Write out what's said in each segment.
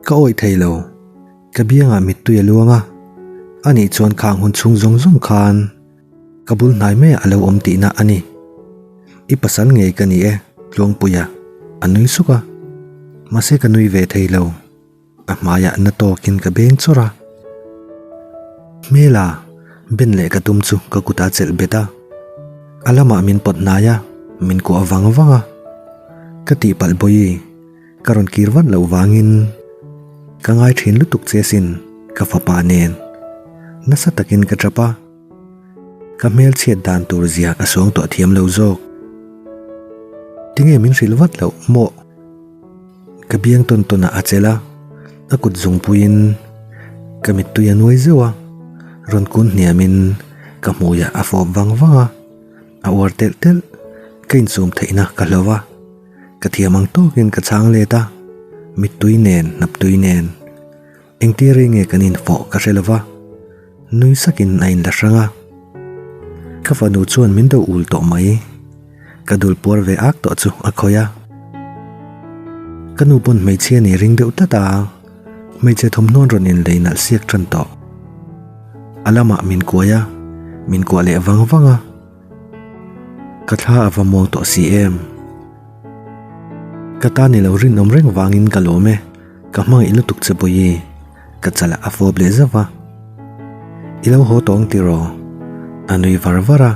Ka awih thei lo. Ka biangah mittui a luang a, anih chuan khang hun chhung zawng zawng khan ka bul hnai maiah a lo awm tihna a ni. I pasal ngei ka ni e, Tluangpuia a nui suk a. Mahse ka nui ve thei lo. A hmaiah na tawkin ka beng chawrh a. Hmela, ben leh ka tum chu ka kut a chelh bet a. A lamah min pawt hnai a, min kuah vang vang a. Ka tihpalh bawi, ka rawn kir vat loh vangin ka ngai thin lutuk che sin ka fapa nen. Nasa takin ka tap a. Ka hmelchhiat dan tur zia ka suang tawh thiam lo zawk. Tinge min hrilh vat loh maw? Ka biang tawn tawn ah a chelh a, a kut zungpuiin ka mittui a nuai zeuh a, rawn kun hniamin ka hmuiah a fawp vang vang a, a uar telh telh, ka insum theihna ka hlo a, ka thiam ang tawkin ka chhang let a, mittui nen hnaptui nen engtir rei nge kan infawh ka hre lova, nui sakin a inla hrang a, ka fanu chuan min do ul tawh mai. Ka dul puar ve ak tawh chu a khawih a. Ka nu pawn hmeichhia nih ring deuh tlat a, hmeichhe thawmhnawn rawn inlei nalh siak tan tawh. A lamah min kuai a, min kuah leh vang vang a. Ka thla a va muang tawh si em. Ka ta ni lo rinawm reng vangin ka lawm e, ka hmangaih lutuk che Bawihi, ka chalah a fawp leh zauh a. I lo haw tawng tiraw? A nui var var a.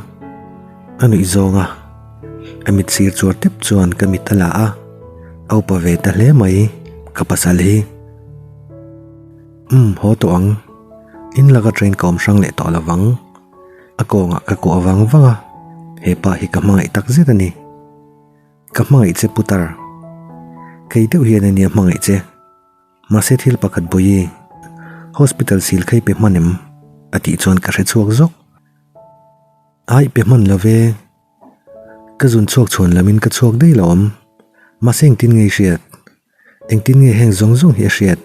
A nuih zawng a, a mit sir chuar tep chuan ka mit a la a, a upa ve ta hle mai ka pasal hi. Umm haw tawh ang, in laka train ka awm hrang leh tawh lo vang, a kawngah ka kuah vang vang a, hepa hi ka hmangaih tak zet a ni. Ka hmangaih che putar, kei deuh hian a nia hmangaih che. Mahse thil pakhat bawi hospital sil kha i pe hman em? A tih chuan ka hre chhuak zawk. Aih pe hman lo ve. Ka zun chhuak chhuan lamin ka chhuak daih lo awm. Mahse engtin nge i hriat? Engtin nge heng zawng zawng hi a hriat?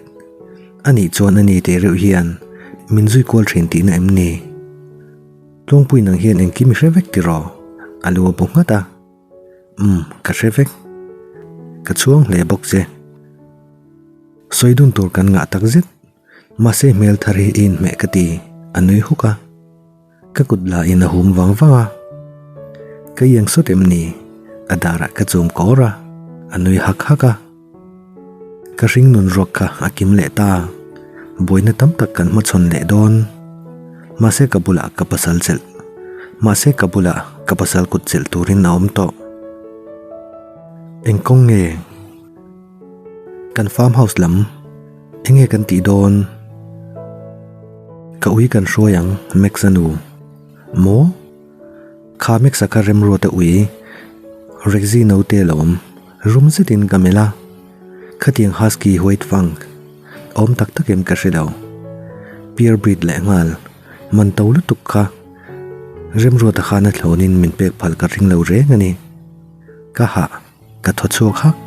A nih chuan a ni teh reuh hian min zui kual thin tihna em ni? Tluangpui nang hian engkim i hre vek tiraw? A lu a bu nghat a. Umm, ka hre vek. Ka chhuang hle bawk che. Sawi dun tur kan ngah tak zet. Mahse hmel thar hi i inhmeh ka ti, a nui huk a. Ka kut la in a hum vang vang a. Ka iang sawt em ni? A darah ka chum kawr a, a nui hak hak a. Ka hring nun ruak kha a kim leh ta. Buaina tam tak kan hmachhawn leh dawn. Mahse ka bulah ka pasal chelh. Mahse ka bulah ka pasal kut chelh turin a awm tawh. Eng kawng nge? Kan farm house lam eng nge kan tih dawn? Ka ui kan hruai ang Max-a nu. Maw? Kha Max-a kha remruata ui Rexy note lo awm. Rum zetin ka melh a, khatiang husky white fang awm tak tak em ka hre lo. Pure breed leh nghal man to lutuk kha Remruata khan a thlawnin min pek phal ka ring lo reng a ni. Ka hah, ka thaw chhuak hak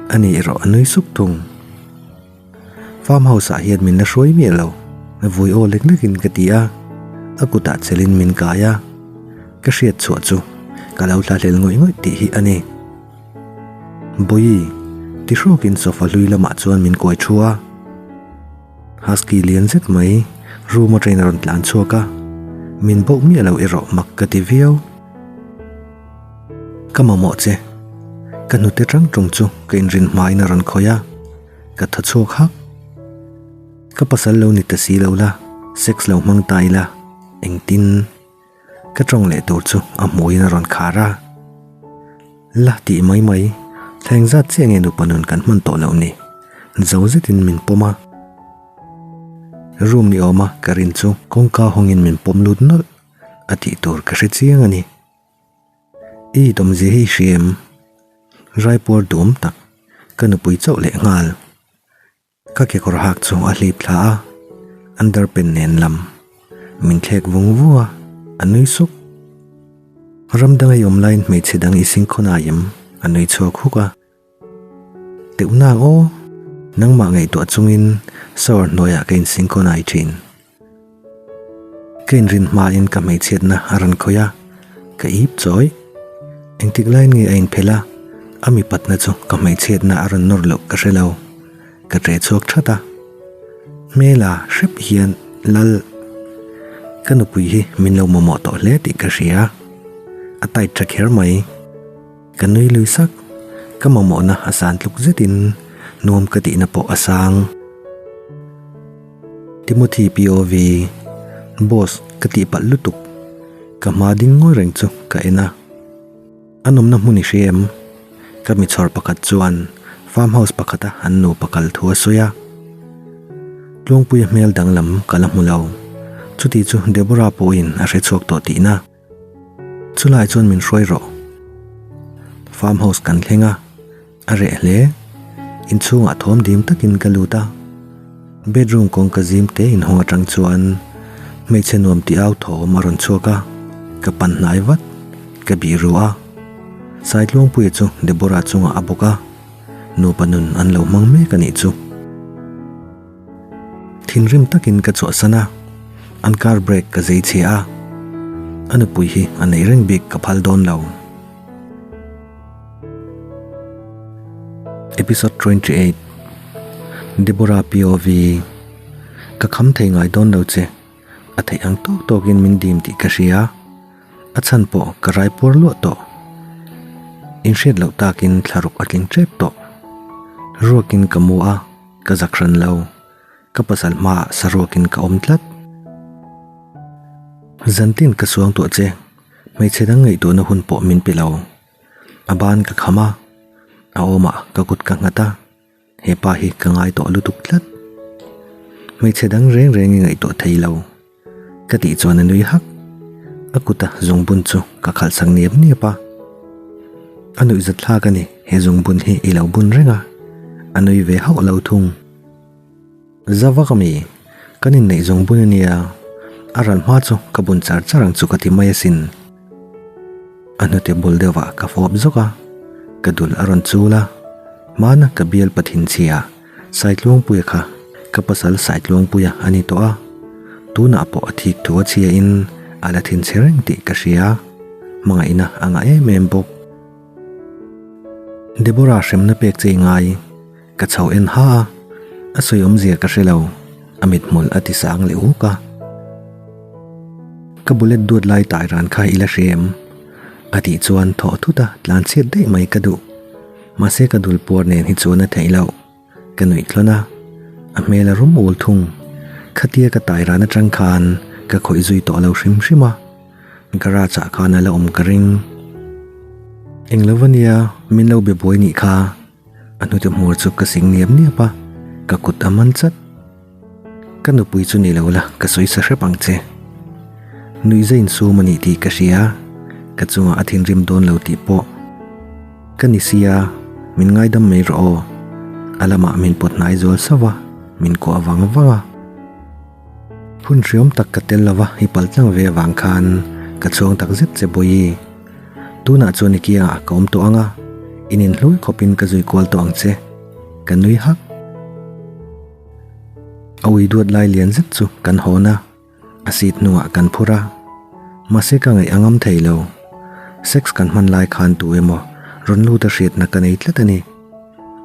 a ni erawh a nui suk thung. Farm house ah hian min la hruai miah lo, vui aw lek lekin ka ti a, a kutah chelin min kai a, ka hriat chhuah chu ka lo tla hlel ngawih ngawih tih hi a ni. Bawi, ti hrawkin sofa hlui lamah chuan min kuai thu a. Husky lian zet mai room atangin a rawn tlan chhuak a, min bauh miah lo erawh mak ka ti viau. Ka mamawh che, ka hnute tang tung chu ka inrin hmain a rawn khawih a, ka thaw chhuak hak. Ka pasal lo ni ta si lo la, sex lo hmang ta ila, engtin? Ka tawng leh tur chu a hmuiin a rawn khar a. La tih mai mai, thleng zat chiah nge nupa nun kan hman tawh loh ni? Zo zetin min pawm a. Room ni awma ka rin chu kawngka hawngin min pawm lut nawlh a tih tur ka hre chiang a ni. I dawmzia hi i hria em? Raipuar duam tak, ka nupui chauh leh nghal. Ka kekawr hak chu a hlip thla a, underpant nen lam min thlek vung vung a, a nui suk. Ram danga i awm laiin hmeichhe dang i sing khawn ai em? A nui chhuak huk a. Teuh nang aw, nangmah ngaihtuah chungin shower hnuaiah ka insing khawn ai thin. Ka inrin hmain ka hmeichhiatna a rawn khawih a, ka ip chawi. Engtik laiin nge a inphelh a? A mipatna chu ka hmeichhiatna a rawn nawr loh ka hre lo. Ka ṭe chhuak ṭhat a. Hmela hrep hian Lal, ka nupui hi min lo mamawh tawh hle tih ka hria. A tight ṭha kher mai. Ka nui lui sak. Ka mamawhna a san tluk zetin nuam ka tihna pawh a sang. Timothy POV, Boss ka tihpalh lutuk. Ka hma ding ngawi reng chu ka en a. A nawmna hmun i hria em? Ka mi chhawr pakhat chuan farm house pakhata an nupa kal thu a sawi a. Tluangpuia hmel danglam ka la hmu lo. Chuti chu Deborah pawhin a hre chhuak tawh tihna. Chulai chuan min hruai rawh. Farm house kan thleng a, a reh hle. Inchhungah thawm dim takin ka lut a. Bedroom kawngka zim te inhawng atang chuan hmeichhe nuam tih au thawm a rawn chhuak a, ka pan hnai vat, ka bih ru a. Saitluangpuia chu Deborah chungah a bawk a, nupa nun an lo hmang mek a nih chu. Thinrim takin ka chhuahsan a, an car brake ka zei chhe a, a nupui hi a neih reng bik ka phal dawn lo. Episode 28 Deborah POV Ka kham thei ngai dawn lo che, a theih ang tawk tawkin min dim tih ka hria, a chhan pawh ka rai puar luah tawh. Inhriat loh takin thlaruk a tling tep tawh. Ruakin ka mu a. Ka zak hran lo. Ka pasal hmaah saruakin ka awm tlat. Zantin ka suang tuah che. Hmeichhe dang ngaihtuahna hun pawh min pe lo. A ban ka kham a, a awmah ka kut ka nghat a, he pa hi ka ngai tawh lutuk tlat. Hmeichhe dang reng reng i ngaihtuah thei lo. Ka tih chuan a nui hak. A kuta zungbun chu ka khalh sak niap niap a. A nuihzat thlak a ni, he zungbun hi i lo bun reng a. A nui ve hauh lo thung. Za vak a mi, kan inneih zungbun a nia, a ral hma chu ka bun char char ang chu ka ti mai asin. A hnute bul deuhah ka fawp zawk a, ka dul a rawn chul a, hmana ka bial pathinchhia Saitluangpuia kha ka pasal Saitluangpuia a ni tawh a, tunah pawh a thik thu a chhia in a la thinchhe reng tih ka hria, hmangaihna a ngah em em bawk. Deborah hremna pek che i ngai, ka chho en ha a, a sawi awmzia ka hre lo, a mithmul a ti sang leh huk a. Ka bullet duat lai tai ran kha i la hre em? A tih chuan thawh thut a tlan chhiat daih mai ka duh. Mahse ka dul puar nen hi chuan a theih loh. Ka nuih tlawn a, a hmel a rum ul thung. Khatia ka tai ran atang khan ka khawih zui tawh lo hrim hrim a, garage ah khan a la awm ka ring. Eng lo ania min lo be buai nih kha, a hnute hmur chu ka sing niap niap a, ka kut a man chat. Ka nupui chu ni lo la, ka sawi sa hrep ang che. Nuihza insum a nih tih ka hria, ka chungah a thinrim dawn lo tih pawh. Ka ni sia, min ngaidam mai rawh aw. A lamah min pawt hnai zual sauh a, min kuah vang vang a. Hun hriawm tak ka tel lova i pal tlang ve avang khan ka chhuang tak zet che Bawihi. Tunah chuan i kiangah ka awm tawh ang a, in inhlui khawpin ka zui kual tawh ang che. Ka nui hak. A ui duat lai lian zet chu kan hawn a, a seat hnungah kan phur a. Mahse ka ngaih a ngam thei lo. Sex kan hman lai khan tu emaw rawn lut a hriatna ka nei tlat a ni.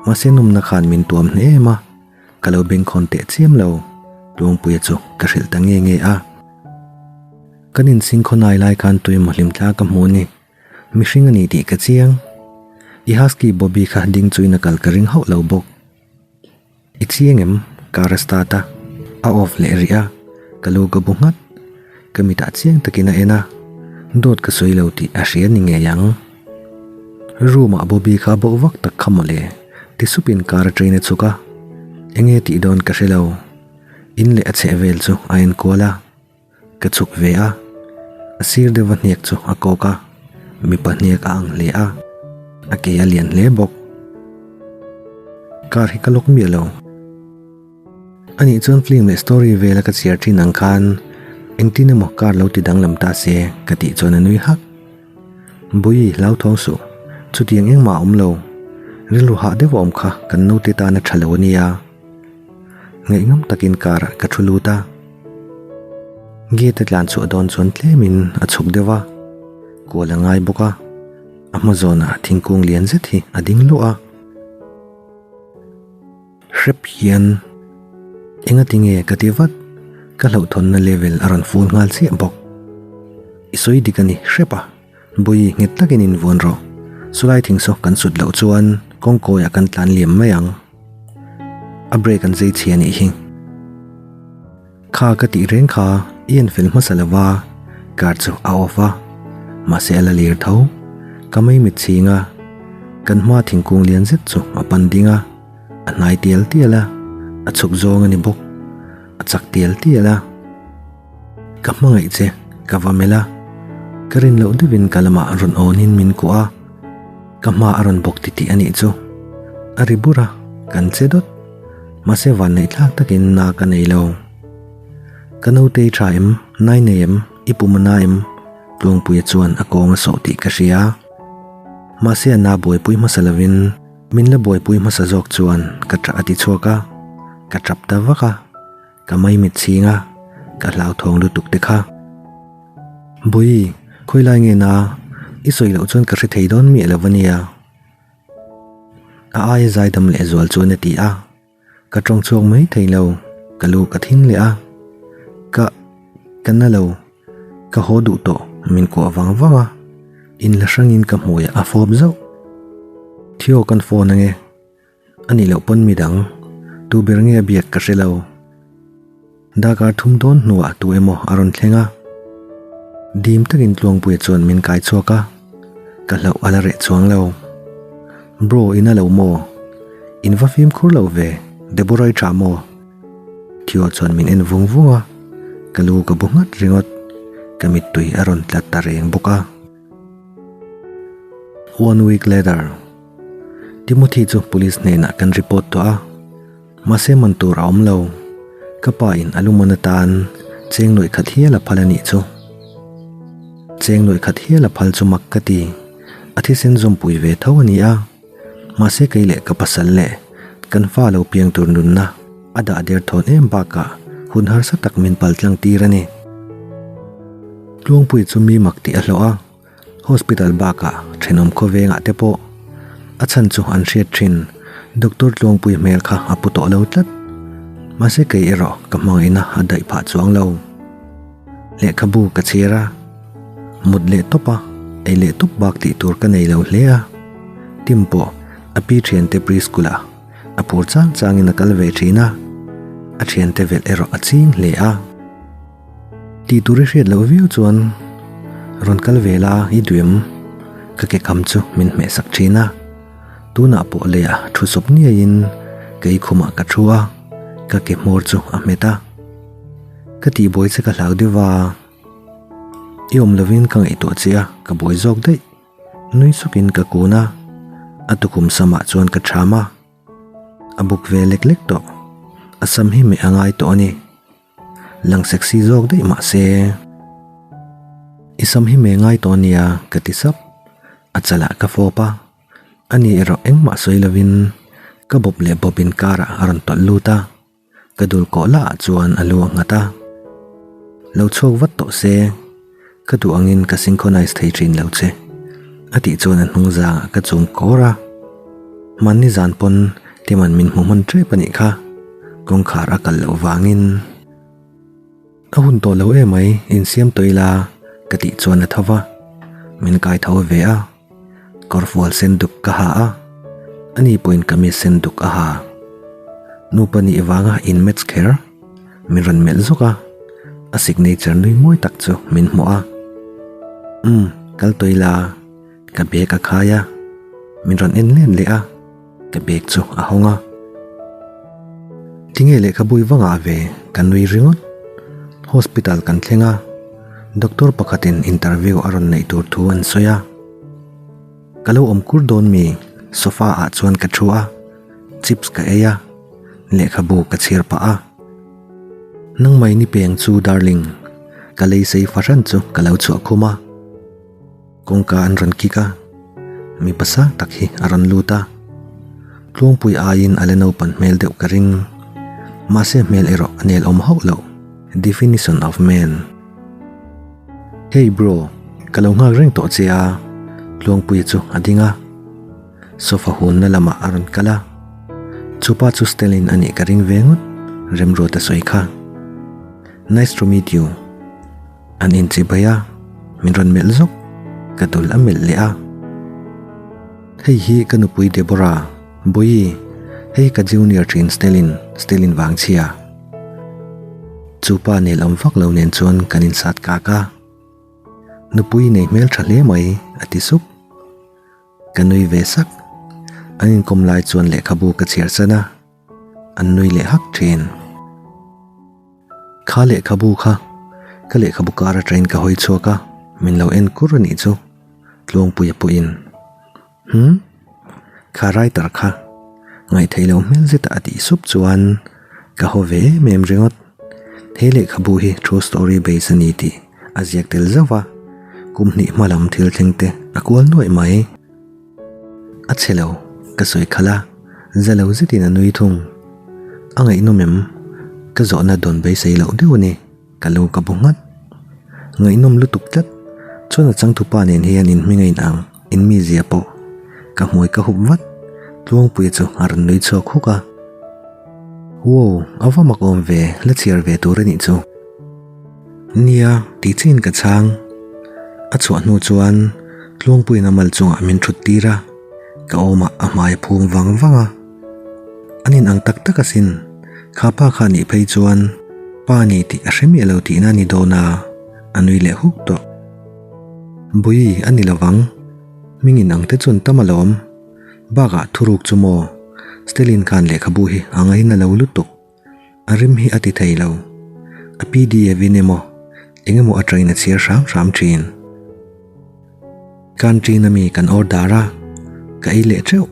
Mahse nawmna khan min tuam hle em a, ka lo bengkhawn teh chiam lo. Tluangpuia chu ka hrilh ta nge nge a. Kan insingkhawnai lai khan tu emaw hlimthla ka hmu a ni. Mihring a ni tih ka chiang. I husky Bobby kha ding chuin a kal ka ring hauh lo bawk. I chiang em? Car a start a, a off leh rih a, ka lu ka bu nghat. Ka mitah chiang takin a en a, dawt ka sawi lo tih a hria ni ngei ang. Room ah Bobby kha a bauh vak tak kha mawle, ti supin car atangin a chhuk a, enge tih dawn ka hre lo. In leh a chheh vel chu a enkual a. Ka chhuk ve a, a sir deuha hniak chu a kawk a, mipa hniak a ang hle a, a ke a lian hle bawk. Car hi ka lawk miah lo. Anih chuan film leh story vela ka chhiar thin ang khan engtin emaw car lo ti danglam ta se ka tih chuan a nui hak. Bawihi hlauthawng suh, chutiang engmah a awm lo. Rilru hah deuh a awm kha kan naute tan a tha lo ania. Ngaihngam takin car ah ka thu lut a. Gate a tlan chhuah dawn chuan tlemin a chhuk deuh a, kual a ngai bawk a. A hma zawnah thingkung lian zet hi a ding luah a. Hrep hian engati nge ka ti vat, ka hlauhthawnna level a rawn full nghal chiah bawk. I sawi dik a ni hrep a, Bawi nghet takin invuan rawh. Chulai thing saw kan sut loh chuan kawngkawiah kan tlan liam mai ang. A brake an zei chhia nih hi. Kha ka tih reng kha i en fel hmasa lo va, car chu a off a, mahse a la lir tho. Ka mei mit chhing a, kan hma thingkung lian zet chu a pan ding a, a hnai tial tial a, a chhuk zawng a ni bawk, a chak tial tial a. Ka hmangaih che, ka va melh a, ka rin loh deuhin ka lamah rawn awnin min kuah a, ka hma a rawn bawk titih a nih chu. A ri bur a, kan che dawt. Mahse vanneih thlak takin na ka nei lo. Ka nautei tha em, nai nei em, i pum a na em? Tluangpuia chuan a kawng a sawh tih ka hria. Mahse a na buaipui hmasa lovin min la buaipui hmasa zawk chuan ka ṭah a ti chhuak a, ka ṭap ta vak a, ka maimit chhing a, ka hlauthawng lutuk te kha. Bawi, khawilai nge na? I sawi loh chuan ka hre thei dawn miah lo a nia. A aia zaidam leh zual chuan a ti a, ka tawng chhuak mai thei lo, ka lu ka thing leh a, ka, ka na lo, ka haw duh tawh min kuah vang vang a, inla hrangin ka hmuiah a fawp zauh. Theo kan phone ange, a nih loh pawn midang, tu ber nge a biak ka hre lo. Darkar thum dawn hnuah tu emaw a rawn thleng a, dim takin Tluangpuia chuan min kai chhuak a, ka hlauh a la reh chuang lo. Bro in a lo maw? In va fimkhur lo ve, Deborah i tha maw? Theo chuan min en vung vung a, ka lu ka bu nghat ringawt, ka mittui a rawn tla ta reng bawk a. One week later, Timothy chu police hnenah kan report tawh a, mahse man tur a awm lo. Ka pa in a luman atan cheng nuaih khat hial a phal a nih chu. Cheng nuaih khat hial a phal chu mak ka ti. A thisen zawmpui ve tho a ni a, mahse kei leh ka pasal leh kan fa lo piang tur nunna a dah der thawn em bakah hun harsa tak min pal tlang tir a ni. Tluangpui chu mi mak tih a hlawh a, hospital bakah thenawm khawvengah te pawh a chhan chu an hriat thin. Doctor Tluangpui hmel kha a pu tawh lo tlat. Mahse kei erawh ka hmangaihna a daih phah chuang lo. Lehkhabu ka chhiar a, mut leh tawp a, ei leh tawp bak tih tur ka nei lo hle a. Tim pawh a pi thiante preschool ah A phur chang changin a kal ve thin a, a thiante velh erawh a ching hle a. Tih tur i hriat loh viau chuan rawn kal ve la i duem ka ke kham chu min hmeh sak thin a. Tunah pawh leiah thu sawp niaiin kei khumah ka thu a, ka ke hmawr chu a hmet a. Ka tihbuai che ka hlau deuh a, i awm lovin ka ngaihtuah che a, ka buai zawk daih. Nui sukin ka kun a, a tukhum samah chuan ka ṭham a, a buk ve lek lek tawh. A sam hi meh a ngai tawh a ni. Lang sexy zawk daih mah se. I sam hi meh ngai tawh a nia ka ti sap. A chalah ka fawp a, ani erawh engmah sawi lovin ka bawp leh bawp inkarah a rawn tawlh lut a. Ka dul kawh lah ah chuan a lu a nghat a, Lo chhuak vat tawh se, ka duh angin ka synchronize thei thin lo che, a tih chuan a hnung zangah ka chum kawr a. Hmanni zan pawn Timan min hmu hman tep a nih kha, kawngkhar a kal loh vangin. A hun tawh lo emai, insiam tawh ila, ka tih chuan a tho va, min kai tho ve a. Kawrfual sen duk ka ha a, ani pawhin kamis sen duk a ha. Nupa nih vanga in match kher, min rawn melh zawk a, a signature nui mawi tak chu min hmuh a. Umm, kal tawh ila, ka bag a khai a, min rawn en len leh a, ka bag chu a hawng a. Tinge lehkhabu i va ngah ve? Ka nui ringawt. Hospital kan thleng a, doctor pakhatin interview a rawn neih tur thu an sawi a. Ka lo awm kur dawn mi? Sofa ah chuan ka thu a, chips ka ei a, lehkhabu ka chhiar pah a. Nangmai ni peng chu darling, ka lei sei fahran chu ka lo chhuah khum a. Kawngka an rawn kik a, mipa sang tak hi a rawn lut a. Tluangpui aiin a la naupan hmel deuh ka ring. Mahse hmel erawh a nel awm hauh loh. Definition of man. Hey bro, ka lo nghak reng tawh che a. Tluangpuia chu a ding a, sofa hunna lamah a rawn kal a. Chupa chu Stalin a nih ka ring ve ngawt, Remruata sawi kha. Nice to meet you. An inchibai a, min rawn melh zawk, ka dul a melh leh a. Hei hi ka nupui Deborah, Bawihi, hei ka junior thin Stalin, Stalin Vangchhia. Chu pa nelawm vak lo nen chuan kan insat kak a. Nupui nei hmel tha hle mai, a ti sup. Ka nui ve sak. An inkawm lai chuan lehkhabu ka chhiar san a, an nui leh hak thin. Kha lehkhabu kha ka lehkhabu kar atangin ka hawi chhuak a, min lo en kur a nih chu Tluangpuia pawhin. Hm? Kha writer kha ngaihtheih loh hmel zeta a tih sup chuan ka haw ve em em ringawt. He lehkhabu hi true story base a ni tih a ziak tel zauh va, kum hnih hma lam thil thleng te a kual nuaih mai. A chhe lo, ka sawi khalh a, za lo zetin a nui thung. A ngaihnawm em? Ka zawhna dawn beisei loh deuh a ni. Ka lo ka bu nghat. Ngaihnawm lutuk tlat. Chuan a changtupa nen hian in hming a in ang, in mizia pawh. Ka hmuai ka hup vat. Tluangpuia chu a rawn nui chhuak huk a. Wow, a va mak awm ve, la chhiar ve tur a nih chu. Nia, ti chiin ka chhang. A chhuah hnu chuan Tluangpuiin a mal chungah min thut tir a, ka awmah a hmai a phum vang vang a. An in ang tak tak asin, kha pa kha nih phei chuan pa a ni tih a hre miah lo tihna a ni dawn a, a nui leh huk tawh. Bui a ni lovang, hming in ang te chuan tam alawm. Bakah thuruk chu maw, Stalin khan lehkhabu hi a ngaina lo lutuk. A rim hi a ti thei lo. A pdf in emaw, eng emaw atangin a chhiar hram hram thin. Canteen ami kan order a, ka ei leh teuh.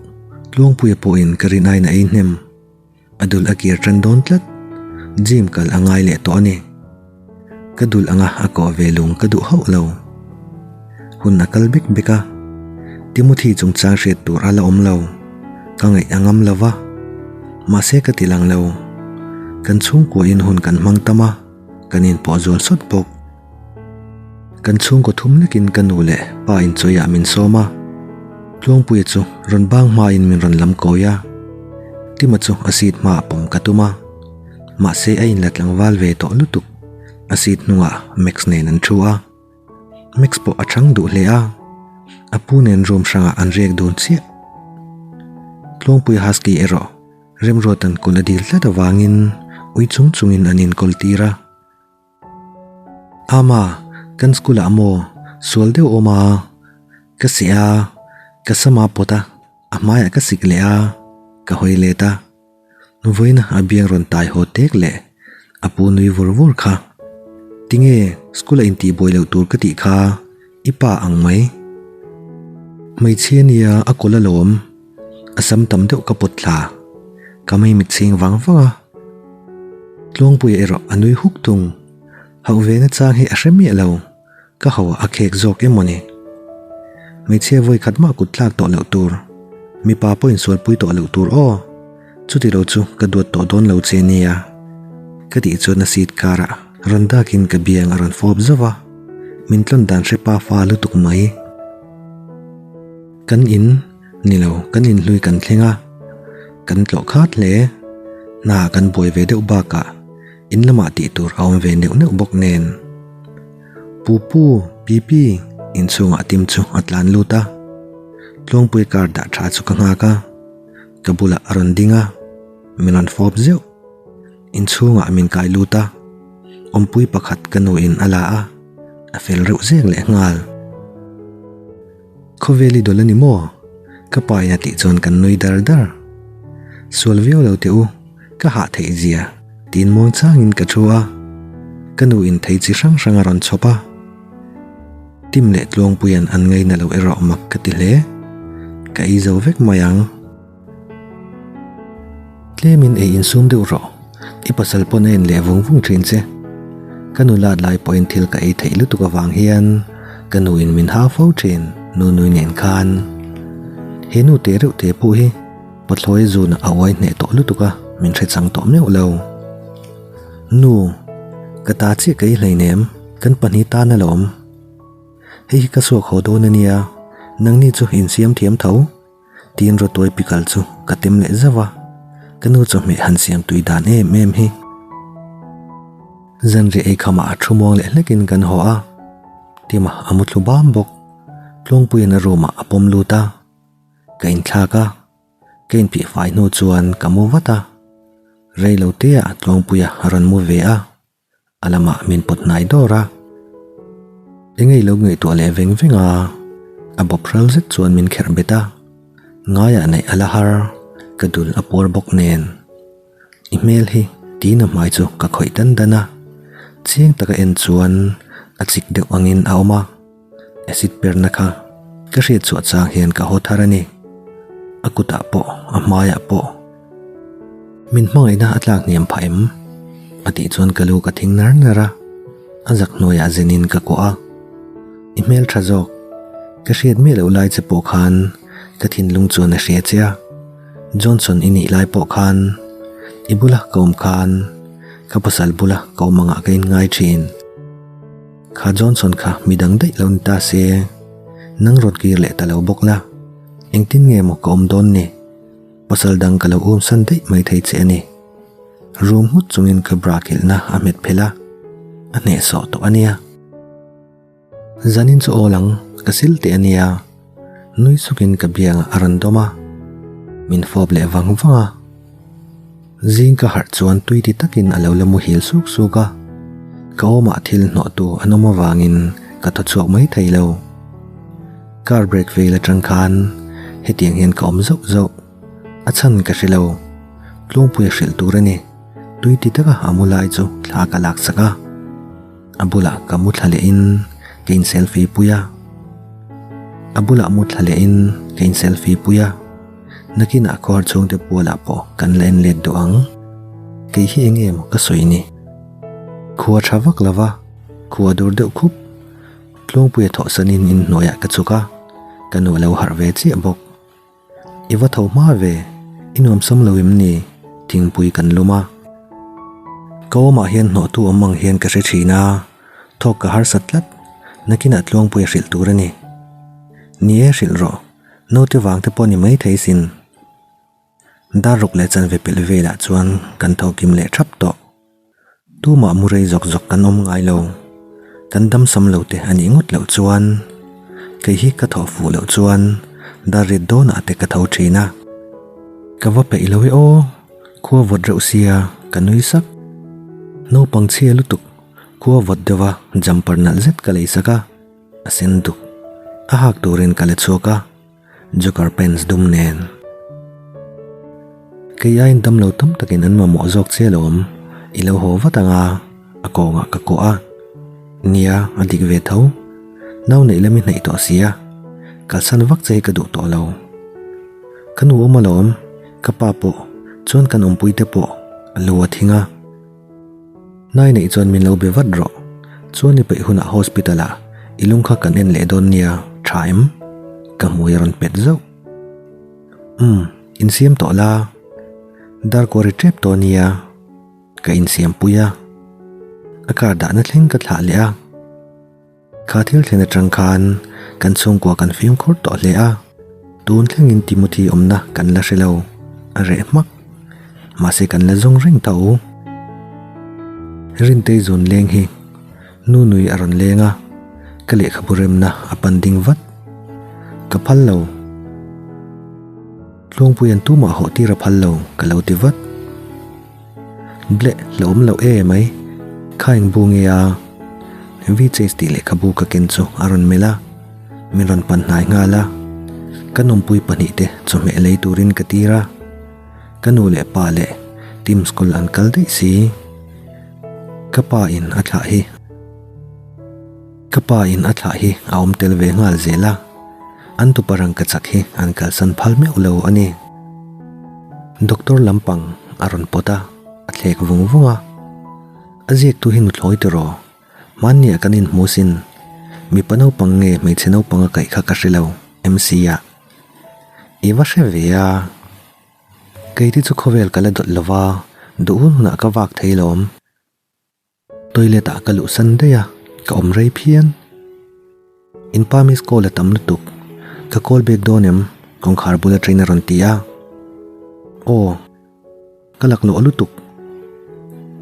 Tluangpuia pawhin ka rin aiin a ei hnem. A dul a kir tan dawn tlat. Gym kal a ngai leh tawh a ni. Ka dul anga a kawh ve lung ka duh hauh lo. Hun a kal bek bek a, Timothy chungchang hriat tur a la awm lo. Ka ngaih a ngam lo va, mahse ka ti lang lo. Kan chhungkuain hun kan hmang tam a, kan inpawh zual sawt bawk. Kan chhungkaw thum lekin ka nu leh pa inchawiah min sawm a, Tluangpuia chu rawn bang hmain min rawn lam kawi a, Tima chu a seat hmaah pawm ka tum a. Mahse a inla tlangval ve tawh lutuk. A seat hnungah Max nen an thu a. Max pawh a chhang duh hle a. A pu nen room hrangah an riak dun chiah. Tluangpui Husky erawh Remruatan kul a dil tlat avangin ui chung chungin an inkawl tir a. Ama, kan school ah maw sual deuh awm a, ka seh a, ka sam a pawt a, a hmaiah ka sik leh a, ka hawi let a. Vawiina a biang rawn tai haw tek leh a pu nui vur vur kha. Tinge school a intih buai loh tur ka tih kha i pa ang mai. Hmeichhia nia a kawlh alawm, a sam tam deuh ka pawt thla. Ka mei mit chhing vang vang a. Tluangpuia erawh a nui huk thung. Hauh ve na chang hi a hre miah lo. Ka ho a khek zawk em mawni? Hmeichhia vawi khat mah kut tlak tawh loh tur, mipa pawh insualpui tawh loh tur aw. Chuti lo chu ka duat tawh dawn lo che nia. Ka tih chuan a seat karah rawn dakin ka biang a rawn fawp zauh a, min tlawn dan hre pa fa lutuk mai. Kan in, ni lo, kan inhlui kan thleng a, kan tlawh khat hle. Hna kan buai ve deuh bakah in lamah tih tur a awm ve neuh neuh bawk nen. Pu pu, pi pi, inchhungah Tim chu a tlan lut a. Tluangpui car dah tha chu ka nghak a, ka bulah a rawn ding a, min rawn fawp zeuh. Inchhungah min kai lut a, awmpui pakhat ka nuin a la a, a fel reuh zek leh nghal. Khawvel i dawlh a ni maw? Ka pa in a tih chuan kan nui dar dar. Sual viau lo teh u, ka hah theih zia tiin muang changin ka thu a. Ka nu in thei chi hrang hrang a rawn chhawp a. Tim leh Tluangpuia'n an ngaina lo erawh mak ka ti hle. Ka ei zo vek mai ang. Tlemin ei insum deuh rawh, i pasal pawn a en leh vung vung thin che. Ka nu lat lai pawhin thil ka ei theih lutuk avang hian ka nuin min hau fo thin Nunui nen khan. He nu teh reuh teh pawh hi pathlawi zunah a uai hneh tawh lutuk a, min hre chang tawh meuh lo. Nu, ka ta chiah ka ei hleinem, kan pahnih tan alawm. Hei hi ka suak haw dawn a nia, Nangni chu in siam thiam tho. Tiin rawtuai pikal chu ka tem leh zauh a, ka nu chawhmeh han siam tui dan em em hi. Zanriah ei khamah a thu muang leh hlekin kan haw a, Tima a mu thlu bam bawk. Tlawngpuiin a room ah a pawm lut a, ka inthlak a, ka inphih fai hnu chuan ka mu vat a, rei lo te ah Tlawngpuia a rawn mu ve a. A lamah min pawt hnai dawr a, eng ei lo ngaihtuah leh veng veng a, a bawp hral zet chuan min kherh bet a, ngaiah neih a la har, ka dul a puar bawk nen. I hmel hi tiin a hmai chu ka khawih dan dan a, chiang taka en chuan a chik deuh angin a awm a, acid perna kha ka hriat chhuah chang hian ka haw thar a ni, a kutah pawh a hmaiah pawh. Min hmangaihna a tlak hniam phah em? A tih chuan ka lu ka thing nar nar a, a zak hnuaiah zenin ka kuah a. I hmel tha zawk, ka hriat miah loh lai che pawh khan ka thinlung chuan a hria che a, Johnson i nih lai pawh khan i bula ka awm khan ka pasal bula ka awm angah ka inngai thin. Kha Johnson kha midang daih lo ni ta se, nang rawn kir leh ta lo bawk la, engtin nge maw ka awm dawn ni? Pasal dang ka lo um san daih mai thei che a ni. Rum nghut chungin ka bra kilhna a hmet phelh a, a hnehsawh tawh a nia. Zanin chu aw lang, ka sil teh a nia. Nui sukin ka biangah a rawn dawm a, min fawp leh vang vang a. Zing ka harh chuan tui ti takin a lo la muhil suk suk a, ka awmah thil hnawhtu an awm avangin ka thaw chhuak mai thei lo. Car brake vel atang khan hetiang hian ka awm zauh zauh. A chhan ka hre lo. Tlungpuia hrilh tur a ni. Tui ti taka a mu lai chu thla ka lak sak a. A bulah ka mu thla lehin ka in selfie pui a. A bulah mu thla lehin ka in selfie pui a. Nakinah khawhar chhungte pualah pawh kan la en let duh ang. Kei hi eng nge maw ka sawi ni? Khua tha vak lova, khua dur deuh khup. Tlawngpuia thawhsanin inhnuaiah ka chhuk a, ka nu a lo harh ve chiah bawk. I va tho hma ve, i nuamsam lo em ni? Thingpui kan lum a. Ka awmah hian hnawhtu awm ang hian ka hre thin a, thawk ka harsat tlat, nakinah Tluangpuia hrilh tur a ni. Ni e hrilh rawh, naute vang te pawh ni maithei sin. Dar ruk leh chanve pelh velah chuan kan tho kim leh thap tawh. Tumah mu rei zawk zawk kan awm ngai lo. Kan dam sam lo te a nih ngawt loh chuan kei hi ka thawh fuh loh chuan dar riat dawnah te ka tho thin a. Ka va peih lo e aw, khua vawt reuh sia ka nui sak. Naupang chhia lutuk, khua vawt deuha jumper nalh zet ka lei sak a, a sen duk. A hak turin ka la chhuak a. Joker pants dum nen. Kei aiin damlo tam takin an mamawh zawk che alawm, i lo haw vat ang a, a kawngah ka kuah a. Nia, a dik ve tho. Nau neih lam i hnaih tawh sia, kalsan vak che hi ka duh tawh lo. Ka nu awm alawm, ka pa pawh, chuan kan awmpui te pawh a lu a thing a. Nai neih chuan min lo be vat rawh. Chuan i peih hunah hospital ah i lung kha kan en leh dawn nia, tha em? Ka hmui a rawn pet zauh. Umm, insiam tawh la. Darkuar i tep tawh nia, ka insiam pui a. A car dahna thleng ka thlah leh a. Kha thil thlen atang khan kan chhungkua kan fimkhur tawh hle a, tun thlengin Timothy awmna kan la hre lo, a reh hmak. Mahse kan la zawng reng tho. Rintei zun leng hi nu nui a rawn leng a, ka lehkhabu remna a pan ding vat. Ka phal lo. Tluangpuia'n tumah hawh tir a phal lo ka lo ti vat. Bleh hlauhawm loh e mai, kha eng bu nge a? V-Chase tih lehkhabu ka ken chu a rawn melh a, min rawn pan hnai nghal a. Ka nawmpui pahnihte chawhmeh lei turin ka tir a, ka nu leh pa leh team school an kal daih si. Ka pa in a thlah hi Ka pa in a thlah hi a awm tel ve nghal zel a, an tupa rangka chak hi an kalsan phal meuh lo a ni. Doctor lampang a rawn pawt a, a thlek vung vung a. A ziaktu hi nuthlawi tiraw? Hmanniah kan inhmu sin. Mipa naupang nge hmeichhe naupang a kaih kha ka hre lo, MC ah. I va hre ve a. Keite chu khawvel ka la dawt lova, duh hun hunah ka vak thei lawm. Toilet ah ka luh san daih a, ka awm rei phian. In pa miss call a tam lutuk. Ka call back dawn em? Kawngkhar bula train a rawn ti a. Aw. Ka laklawh lutuk.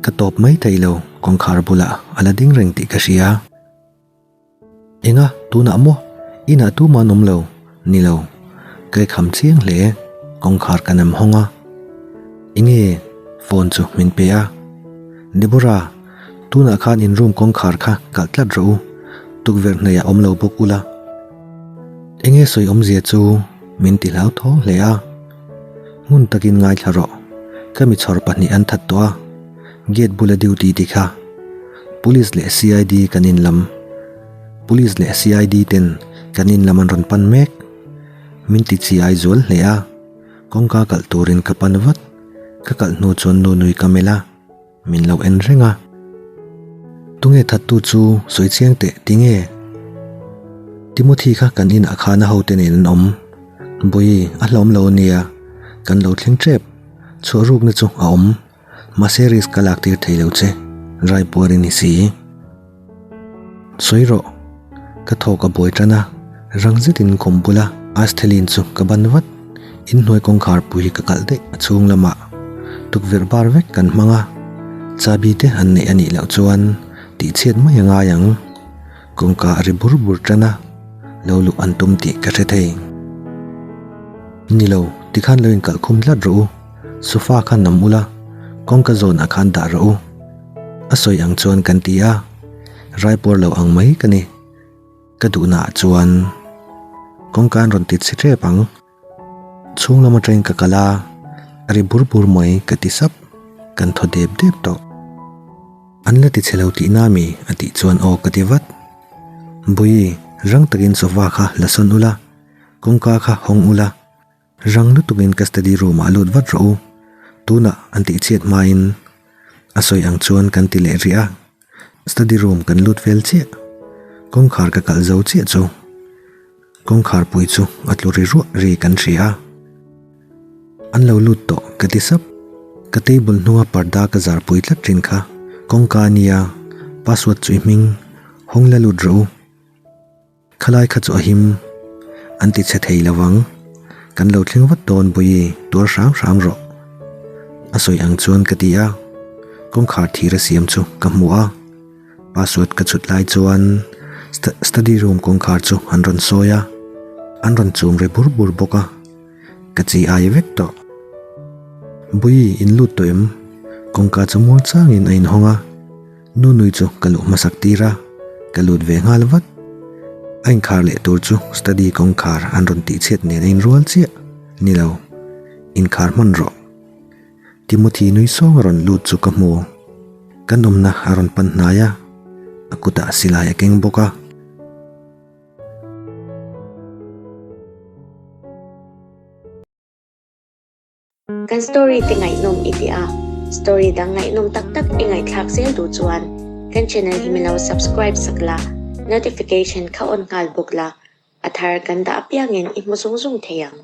Ka tawp mai thei lo, kawngkhar bulah a la ding reng tih ka hria. Enga, tunah maw? Inah tumah an awm lo. Ni lo. Ka i kham chiang hle. Kawngkhar ka nam hawng a. Enge? Phone chu min pe a. Deborah, tunah khan in room kawngkhar kha kalh tlat rawh u. Tukverh hnaihah awm lo bawk ula. Enge sawi awmzia chu min ti hlauthawng hle a. Hmun takin ngaithla rawh. Ka mi chhawr pahnih an that tawh a. Gate bula duty ti kha. Police leh CID kan in lam. Police leh CID ten kan in lam an rawn pan mek. Min ti chi ai zual hle a. Kawngka kalh turin ka pan vat. Ka kalh hnu chuan nu nui ka melh a. Min lo en reng a. Tunge thattu chu sawi chiang teh tinge? Timothy kha kan inah khan a hote nen an awm. Bawi a hlawm lo ania, kan lo thleng tep. Chhuah rukna chu a awm. Mahse risk ka lak tir thei lo che, Raipuar i ni si. Sawi rawh. Ka thawk a buai tan a, rang zetin khum bula Asthelin chu ka ban vat. Inhnuai kawngkhar pui ka kalh daih a chhung lamah tukverh bar vek kan hmang a, chabi te an neih a nih loh chuan tihchhiat mai a ngai ang. Kawngka a ri bur bur tan a, lo luh an tum tih ka hre thei. Ni lo, tikhan lo inkalh khum tlat rawh u. Sofa khan nam ula, kawngka zawnah khan dah rawh u. A sawi ang chuan kan ti a, raipuar lo ang mai ka ni. Ka duhnaah chuan kawngka an rawn ti chhe tep ang. Chhung lam atangin ka kal a, a ri bur bur mai ka ti sap, kan thaw dep dep tawh. An la ti chhe lo tihna mi a tih chuan aw ka ti vat. Bawi, rang takin sofa kha la sawn ula, kawngka kha hawng ula. Rang lutukin ka study room ah lut vat rawh u, tunah an tih chhiat hmain a sawi ang chuan kan ti leh rih a, study room kan lut vel chiah, kawngkhar ka kalh zo chiah chu kawngkhar pui chu a tlu ri ruah ri kan hria a, an lo lut tawh ka ti sap, ka table hnunga parda ka zar pui tlat thin kha kawngka ania password chu i hming hawng la lut rawh u. Khalai kha chu a him an ti chhe thei lo vang. Kan lo thleng vat dawn Bui tuar hram hram rawh. A sawi ang chuan ka ti a, kawngkhar thir a siam chu ka hmu a. Password ka chhut lai chuan study room kawngkhar chu an rawn sawi a, an rawn chum ri bur bur bawk a. Ka chi ai vek tawh. Bui in lut tawh em? Kawngka chu muang changin a inhawng a. Nunui chu ka luh hmasak tir a, ka lut ve nghal vat. A inkhar leh tur chu study kawngkhar an rawn tih chhiat nen a inrual chiah. Ni lo, inkhar hman rawh. Timothy nui sawng a rawn lut chu ka hmu. Kan awmna a rawn pan hnai a, a kutah silai a keng bawk a. Kan story te ngaihnawm i ti a, story dang ngaihnawm tak tak i ngaihthlak zel duh chuan kan channel hi milo subscribe sak la, notification kha on nghal bawk la, a thar kan dah apiangin i hmu zung zung thei ang.